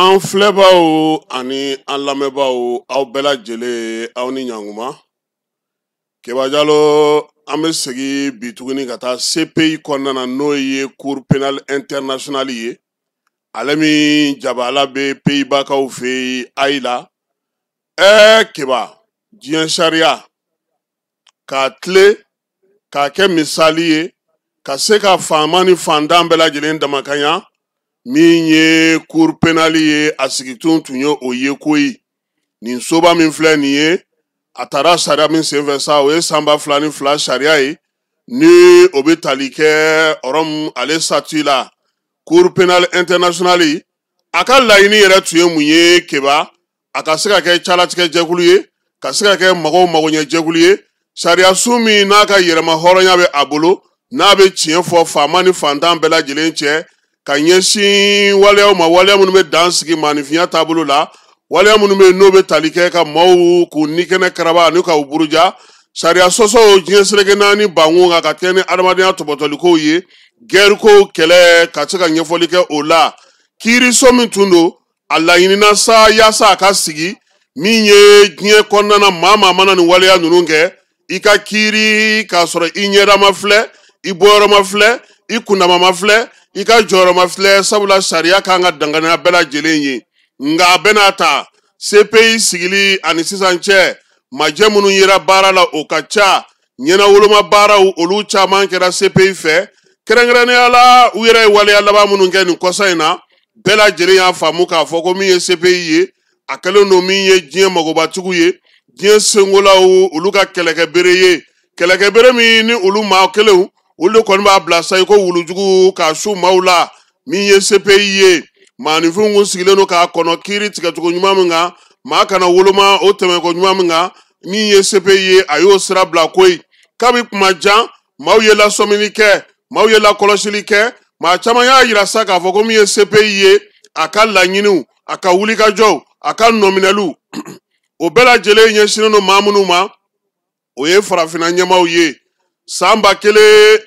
An filɛbaw ani an lamɛnbaaw, aw bɛɛ lajɛlen, aw ni ɲankuma. Keba Jalo, an bɛ segin bi tuguni ka taa CPI kɔnɔna na, n'o ye Cour pénale internationale ye, ale min jabala bɛ Pays-Bas-kaw fɛ yen ayi la. Keba, diɲɛ sariya k'a tile k'a kɛ misali ye ka se ka faama ni fantan bɛɛ lajɛlen damakanya, min ye Cour pénale ye, a sigitun tun ye o ye koyi. Nin soba min filɛ nin ye, a taara sariya min senfɛ sa, o ye san 2002 sariya ye, ni o bɛ tali kɛ Rome ale statut la. Cour pénale internationale, a ka laɲini yɛrɛ tun ye mun ye, Keba? A ka se ka kɛ calatigɛ jɛkulu ye, ka se ka kɛ mɔgɔw magoɲɛ jɛkulu ye, sariya sun min n'a ka yɛrɛma hɔrɔnya bɛ a bolo, n'a bɛ tiɲɛ fɔ faama ni fantan bɛɛ lajɛlen cɛ, ka ɲɛsin waleyaw ma, waleya minnu bɛ dan sigi maanifinya taabolo la, waleya minnu bɛ yen n'o bɛ tali kɛ ka maaw k'u nikɛnɛ karaba ani k'u buruja, sariya sɔsɔw diɲɛ seleke naani bankun kan, ka kɛ ni adamadenya tɔbɔtɔlikow ye, gɛrikow kɛlɛ, ka se ka ɲɛfɔli kɛ o la. Kiiriso min tun don, a laɲinina sa yaasa a ka sigi min ye diɲɛ kɔnɔna na, maa maa mana nin waleya ninnu kɛ, i ka kiiri k'a sɔrɔ i ɲɛda ma filɛ, i bɔyɔrɔ ma filɛ, i kundama ma filɛ, i ka jɔyɔrɔ ma filɛ, sabula sariya kan ka danganiya bɛɛ lajɛlen ye. Nka a bɛna ta CPI sigili ani sisan cɛ, majɛ minnu yera baara la, o ka ca. Ɲɛnawoloma baaraw, olu caman kɛra CPI fɛ, kɛrɛnkɛrɛnnenya la u yɛrɛ ye waleya laban minnu kɛ nin kɔsa in na. Bɛɛ lajɛlen y'a faamu k'a fɔ ko min ye CPI ye, a kɛlen don min ye diɲɛ magobatigiw ye, diɲɛ senkolaw, olu ka kɛlɛkɛbere ye, kɛlɛkɛbere min ni olu maa kelenw, olu de kɔni b'a bila sa i ko wulujugu k'a su maaw la. Min ye CPI ye, maaninfinw kun sigilen don k'a kɔnɔ kiiri tigɛcogo ɲuman min kan, maa kana woloma o tɛmɛko ɲuman min kan, min ye CPI ye, a y'o sira bila koyi. Kabi kuma jan, maaw ye lasɔmini kɛ, maaw ye lakɔlɔsili kɛ, maa caman y'a yira sa k'a fɔ ko min ye CPI ye, a ka laɲiniw, a ka wulikajɔw, a ka nɔminɛliw, o bɛɛ lajɛlen ɲɛsinnen don maa minnu ma, o ye farafinna ɲɛmaaw ye. San ba kelen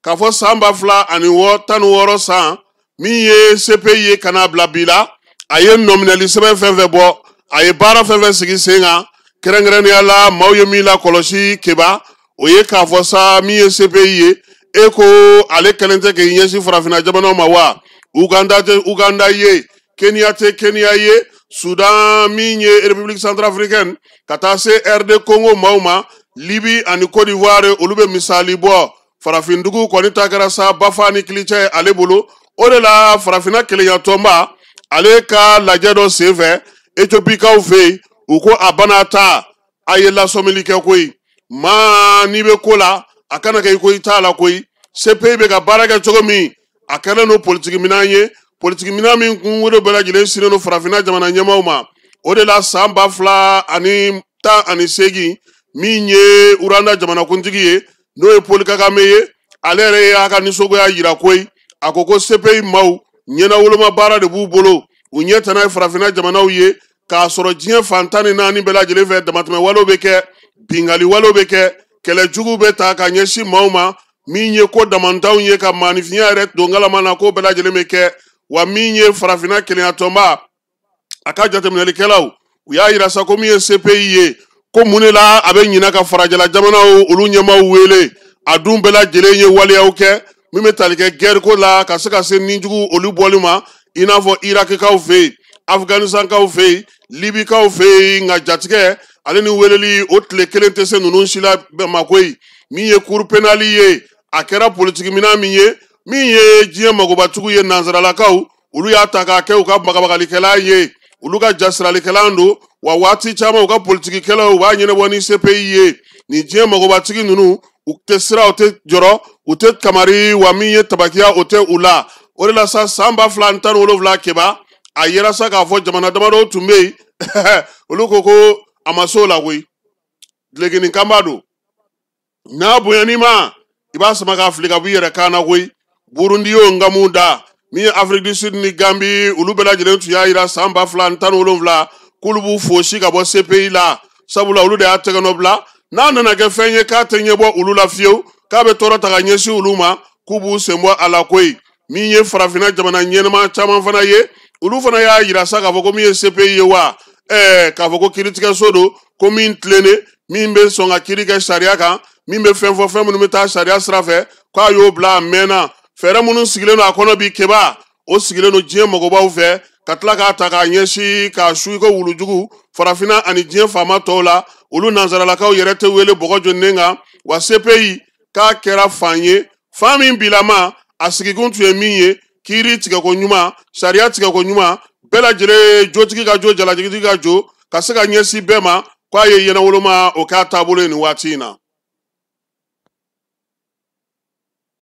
k'a fɔ san ba fila ani 16 san, min ye CPI ye ka n'a bila bi la, a ye nɔminɛli sɛbɛn fɛn fɛn bɔ, a ye baara fɛn fɛn sigi sen kan, kɛrɛnkɛrɛnnenya la maaw ye min lakɔlɔsi, Keba, o ye k'a fɔ sa min ye CPI ye, e ko ale kɛlen tɛ k'i ɲɛsin farafinna jamanaw ma wa? Uganda tɛ Uganda ye, Kenya tɛ Kenya ye, Sudan min ye République centrafricaine, ka taa se RD Congo maaw ma, Libye ani Côte d'Ivoire, olu bɛ misali bɔ. Farafindugu kɔni ta kɛra sa bafa ni kilicɛ ye ale bolo. O de la farafinna kelenya tɔnba ale ka lajɛ dɔ senfɛ Ethiopikaw fɛ yen, u ko a bana ta, a ye lasɔmili kɛ koyi. Maa n'i bɛ ko la, a kana kɛ i ko i t'a la koyi. CPI bɛ ka baara kɛ cogo min, a kɛlen don politiki minɛn ye, politiki minɛn min kun wele bɛɛ lajɛlen sinnen don farafinna jamana ɲɛmaaw ma. O de la san 2018, min ye Rwanda jamanakuntigi ye, n'o ye Paul Kagame ye, ale yɛrɛ y'a ka nisɔngoya yira koyi. A ko ko CPI maaw ɲɛnawoloma baara de b'u bolo, u ɲɛ tana ye farafinna jamanaw ye, k'a sɔrɔ diɲɛ fan 14 bɛɛ lajɛlen fɛ damatɛmɛ walew bɛ kɛ, bingali walew bɛ kɛ, kɛlɛ juguw bɛ ta ka ɲɛsin maaw ma, min ye ko damantanw ye ka maaninfinya yɛrɛ don galama na, k'o bɛɛ lajɛlen bɛ kɛ. Wa min ye farafinna kelenya tɔnba, a ka jateminɛlikɛlaw, u y'a yira sa ko min ye CPI ye, ko mun de la a bɛ ɲinɛ ka farajɛla jamanaw olu ɲɛmaaw wele? A dun bɛɛ lajɛlen ye waleyaw kɛ min bɛ tali kɛ guerre ko la, ka se ka se nijugu olu bɔli ma, i n'a fɔ Irakikaw fɛ yen, Afganisankaw fɛ yen, Libikaw fɛ yen. Nka jatigɛ ale ni weleli o tile kelen tɛ se ninnu si la ma koyi. Min ye Cour pénale ye, a kɛra politiki minɛn min ye, min ye diɲɛ magobatigiw ye, nansaralakaw, olu y'a ta k'a kɛ u ka bagabagalikɛla ye, olu ka jasiralikɛla don. Wa waati caman u ka politikikɛlaw, u b'a ɲɛnabɔ ni CPI ye. Nin diɲɛ magobatigi ninnu, u tɛ sira, u tɛ jɔrɔ, u tɛ kamari, wa min ye tabakiya, o tɛ u la. O de la sa san 2017, Keba, a yera sa k'a fɔ jamana damadɔw tun bɛ yen, olu ko ko a ma s'o la koyi. Dulokinin kanba don, n'a bonyani ma, i b'a sama k'a fili ka bɔ i yɛrɛ kan na koyi. Burundi y'o nkamu da. Min ye Afrique du Sud ni Gambie, olu bɛɛ lajɛlen tun y'a yira san 2017 k'olu b'u fosi ka bɔ CPI la, sabula olu de y'a tɛgɛnɔ bila. N'a nana kɛ fɛn ye k'a tɛ ɲɛbɔ olu la fiyewu, k'a bɛ tɔɔrɔ ta ka ɲɛsin olu ma, k'u b'u sen bɔ a la koyi. Min ye farafinna jamana ɲɛnama caman fana ye, Olu fana y'a yira sa k'a fɔ ko min ye CPI ye wa, k'a fɔ ko kiiritigɛso don, ko min tilennen, min bɛ sɔn ka kiiri kɛ sariya kan, min bɛ fɛn fɔ fɛn minnu bɛ taa sariya sira fɛ, k'a y'o bila a mɛnna. Fɛɛrɛ minnu sigilen don a kɔnɔ bi, Keba, o sigilen don diɲɛ mɔgɔbaw fɛ, ka tila k'a ta k'a ɲɛsin k'a su i ko wulujugu farafinna ani diɲɛ faama tɔw la. Olu nansaralakaw yɛrɛ tɛ wele bɔgɔ joninen kan wa. CPI k'a kɛra fan ye, fan min bilama a sigikun tun ye min ye, kiiri tigɛko ɲuman, sariya tigɛko ɲuman, bɛɛ lajɛlen jotigi ka jo, jalajigitigi ka jo, ka se ka ɲɛsin bɛɛ ma, k'a ye ɲɛnawoloma o k'a taabolo ye nin waati in na.